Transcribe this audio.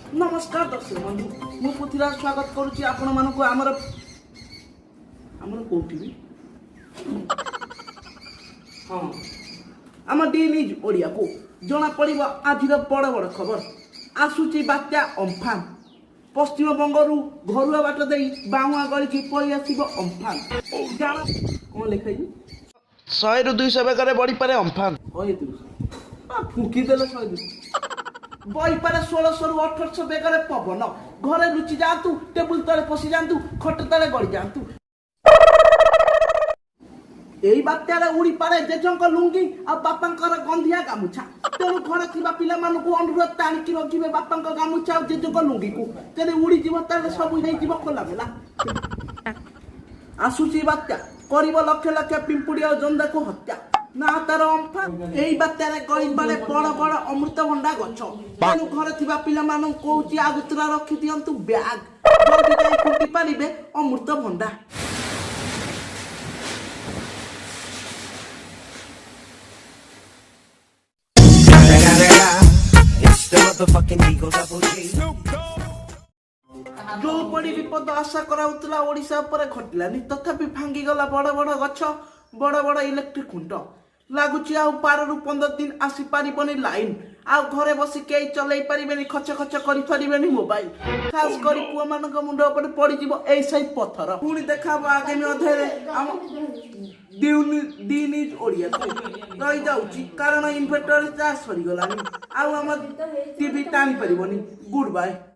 ନମସ୍କାର ଦର୍ଶକ ବନ୍ଧୁ, ମୁଁ ପୃଥ୍ୱୀରାଜ ସ୍ୱାଗତ କରୁଛି ଆପଣମାନଙ୍କୁ ଆମର ଆମର କୋଉଠି ବି, ହଁ, ଆମ ଡି ନ୍ୟୁଜ୍ ଓଡ଼ିଆକୁ। ଜଣା ପଡ଼ିବ ଆଜିର ବଡ଼ ବଡ଼ ଖବର। ଆସୁଛି ବାତ୍ୟା ଅମ୍ଫାନ। ପଶ୍ଚିମବଙ୍ଗରୁ ଘରୁଆ ବାଟ ଦେଇ ବାଉଁଆ ଗଳିକି ପଳେଇ ଆସିବ ଅମ୍ଫାନ। ଜାଣ କ'ଣ ଲେଖା ହେଇଛି? 100ରୁ 200 ବେଗରେ ବଢ଼ିପାରେ ଅମ୍ଫାନ। 100 200 ଫୁଙ୍କି ଦେଲେ 100 200। ବହିପାରେ 1600ରୁ 1800 ବେଗରେ ପବନ। ଘରେ ଲୁଚି ଯାଆନ୍ତୁ, ଟେବୁଲ ତଳେ ପଶି ଯାଆନ୍ତୁ, ଖଟ ତଳେ ଗଳି ଯାଆନ୍ତୁ। ଏଇ ବାତ୍ୟାରେ ଉଡ଼ିପାରେ ଜେଜଙ୍କ ଲୁଙ୍ଗି ଆଉ ବାପାଙ୍କର ଗନ୍ଧିଆ ଗାମୁଛା। ତେଣୁ ଘରେ ଥିବା ପିଲାମାନଙ୍କୁ ଅନୁରୋଧ, ଟାଣିକି ରଖିବେ ବାପାଙ୍କ ଗାମୁଛା ଆଉ ଜେଜଙ୍କ ଲୁଙ୍ଗିକୁ। ଯଦି ଉଡ଼ିଯିବ, ତାହେଲେ ସବୁ ହେଇଯିବ ଖୋଲାମେଲା। ଆସୁଛି ବାତ୍ୟା, କରିବ ଲକ୍ଷ ଲକ୍ଷ ପିମ୍ପୁଡ଼ି ଆଉ ଜନ୍ଦାକୁ ହତ୍ୟା। ନା ତାର ଅମ୍ଫା। ଏଇ ବାତ୍ୟାରେ ଗଳିପାରେ ବଡ ବଡ ଅମୃତଭଣ୍ଡା ଗଛ। ତେଣୁ ଘରେ ଥିବା ପିଲାମାନଙ୍କୁ କହୁଛି, ଆଗତୁରା ରଖି ଦିଅନ୍ତୁ ବ୍ୟାଗ, ଜଲ୍ଦି ଯାଇ ଖୁଣ୍ଟି ପାରିବେ ଅମୃତଭଣ୍ଡା। It's the motherfucking Eagle Double G. ଯୋଉ ପରି ବିପଦ ଆଶା କରାଉଥିଲା, ଓଡିଶା ଉପରେ ଘଟିଲାନି। ତଥାପି ଭାଙ୍ଗିଗଲା ବଡ ବଡ ଗଛ, ବଡ ବଡ ଇଲେକ୍ଟ୍ରିକ ଖୁଣ୍ଟ। ଲାଗୁଛି ଆଉ 12ରୁ 15 ଦିନ ଆସିପାରିବନି ଲାଇନ। ଆଉ ଘରେ ବସି କେହି ଚଲେଇ ପାରିବେନି, ଖଚ ଖଚ କରିପାରିବେନି ମୋବାଇଲ। ଖାସ କରି ପୁଅମାନଙ୍କ ମୁଣ୍ଡ ଉପରେ ପଡିଯିବ ଏଇ ସେଇ ପଥର। ପୁଣି ଦେଖାହବ ଆଗାମୀ ଅଧ୍ୟାୟରେ ଆମ ଦି ନ୍ୟୁଜ୍ ଓଡ଼ିଆକୁ। ରହିଯାଉଛି, କାରଣ ଇନଭର୍ଟର ଚାର୍ଜ ସରିଗଲାଣି ଆଉ ଆମ ଟିଭି ଟାଣି ପାରିବନି। Good bye.